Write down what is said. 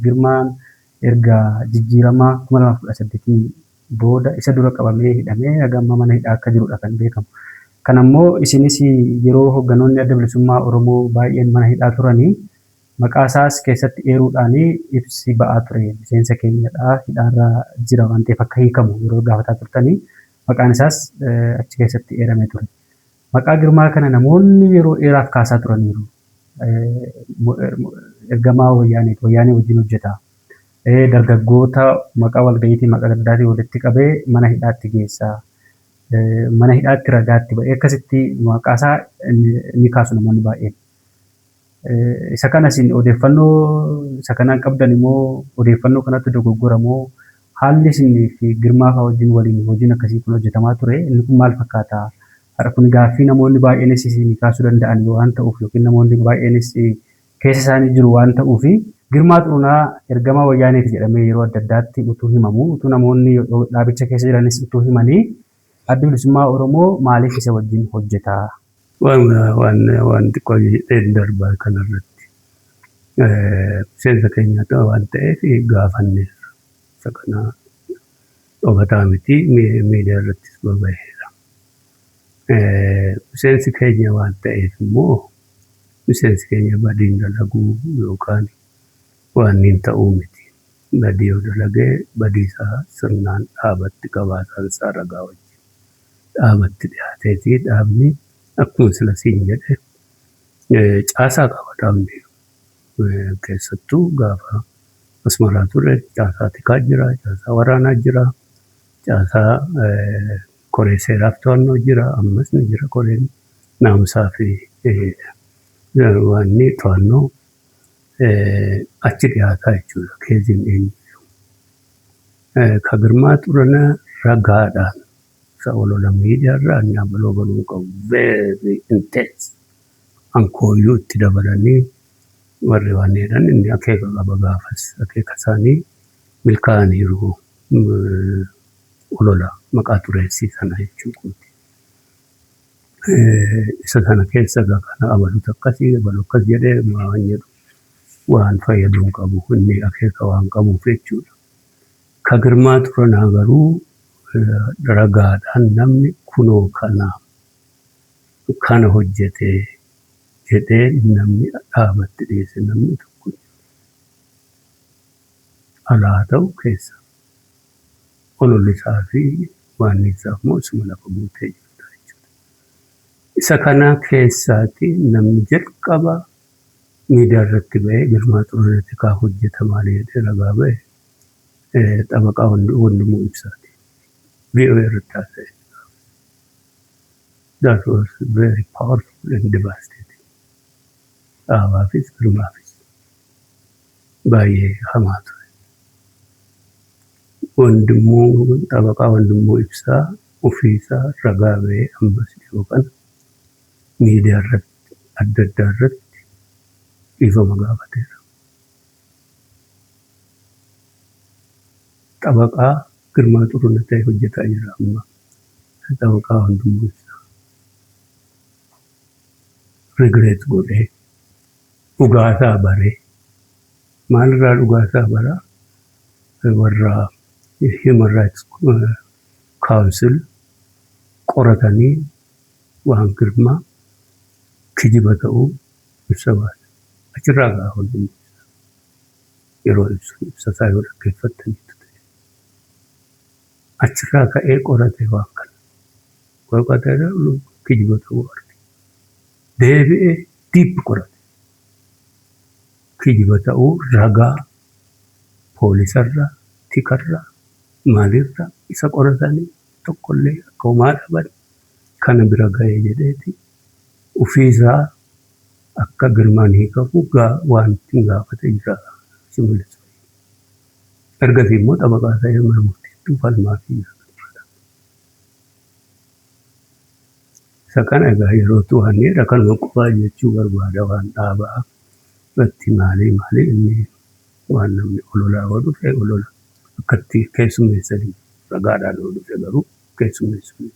Girmaan erga jijjiiramaa 2018 booda isa dura qabamee hidhamee haga amma mana hidhaa akka jirudha kan beekamu. Kan ammoo isinis yeroo hoogganoonni Adda Bilisummaa Oromoo baay'een mana hidhaa turanii maqaa isaas keessatti eeruudhaan ibsi ba'aa ture. Miseensa keenyadha, hidhaarra jira waan ta'eef akka hiikamu yeroo gaafataa turtanii maqaan isaas achi keessatti eeramee ture. Maqaa Girmaa kana namoonni yeroo dheeraaf kaasaa turaniiru. Ergamaa Wayyaaneeti, Wayyaanee wajjin hojjeta. Dargaggoota maqaa walga'iitiin maqaa addaatiin walitti qabee mana hidhaatti geessa. Mana hidhaatti ragaatti ba'ee akkasitti maqaa isaa ni kaasu namoonni baay'een. Isa kana isin odeeffannoo isa kanaan qabdan immoo odeeffannoo kanatti dogoggora moo haalli isin fi Girmaa fa'aa wajjin waliin hojiin akkasii kun hojjetamaa ture inni kun maal fakkaata? Har'a kun gaaffii namoonni baay'eenis isin kaasuu danda'an waan ta'uuf yookiin namoonni baay'eenis keessa isaanii jiru waan ta'uuf Girmaa Xurunaa ergamaa Wayyaaneeti jedhamee yeroo adda addaatti utuu himamu, utuu namoonni dhaabicha keessa jiranis utuu himanii, Addi Bilisummaa Oromoo maaliif isa wajjin hojjeta? Waan xiqqoo jedheen darbaa kanarratti. Miseensa keenya waan ta'eef gaafanneerra. Isa kana dhokataa miti, miidiyaa irrattis babaheera. Miseensi keenya waan ta'eef immoo miseensi keenya badiin dalaguu yookaan waan hin ta'uu miti. Badii yoo dalagee badii isaa sirnaan dhaabatti gabaasaan isaa ragaa wajjin dhaabatti dhiyaateeti, dhaabni akkuma sila siin jedhe caasaa qaba dhaabni. Keessattuu gaafa Asmaraa ture caasaa tikaa jira, caasaa waraanaa jira, caasaa koree seeraaf to'annoo jira, ammas ni jira koreen naamusaa fi waanni to'annoo achi dhiyaataa jechuudha keeziin eenyu. Ka Girmaa Xuranaa ragaadhaan isa olola miidiyaarraa inni abaloo baluu qabu very intense ankooyyuu itti dabalanii warri waan jedhan inni akeeka qaba, gaafas akeeka isaanii milkaa'aniiru olola maqaa xureessii sana jechuudha. Isa sana keessa egaa kana abalutu akkasii, abalu akkas jedhee waan jedhu waan fayyaduu hin qabu, inni akeeka waan qabuuf jechuudha. Ka Girmaa Xuranaa garuu ragaadhaan namni kunoo kana kana hojjete jedhee namni dhaabatti dhiyeesse namni tokko alaa haa ta'u keessa, ololli isaa fi waan isaa immoo isuma lafa guutee jirudha jechuudha. Isa kana keessaati namni jalqaba miidiyaa irratti ba'ee Girmaa Xuranaa tikaa hojjeta maali jedhee ragaa ba'e xabaqaa Wandimuu Ibsaati. VOA irratti haasa'e. That was very powerful and devastating. Dhaabaafis Girmaafis baay'ee hamaa ture. Wandimuu, xabaqaa Wandimuu Ibsaa ofiisaa ragaa ba'ee ammas dhiyoo kana miidiyaa irratti adda addaa irratti dhiifama gaafateera. Xabaqaa Girmaa Xurunaa ta'e hojjetaa jira amma. Xabaqaa Wandimuu Ibsaa. Regret godhee dhugaasaa baree, maalirraa dhugaasaa baraa, warra Human Rights Council qoratanii waan Girmaa kijiba ta'uu ibsa baase. Achirraa ga'a Wandimuu Ibsaa. Yeroo ibsu ibsa isaa yoo dhaggeeffattaniitu ta'e. Achirraa ka'ee qorate waan kana. Qoratee kijiba ta'uu arge. Deebi'ee deep qorate. Kijiba ta'uu ragaa poolisarraa, tikarraa, maalirraa isa qoratanii tokkollee akka homaa dhaban kana bira ga'ee jedheeti ofiisaa akka Girmaan hiikamu waan ittiin gaafate jira Shimallis. Ergasii immoo xabaqaa ta'ee mana murtiitti falmaa fi jira. Isa kana egaa yerootu waan jedha kanuma qofaa jechuu barbaada, waan dhaabaa irratti maalii maalii inni waan namni ololaa yoo dhufe olola akkatti keessummeessanii, ragaadhaan yoo dhufe garuu keessummeessuu.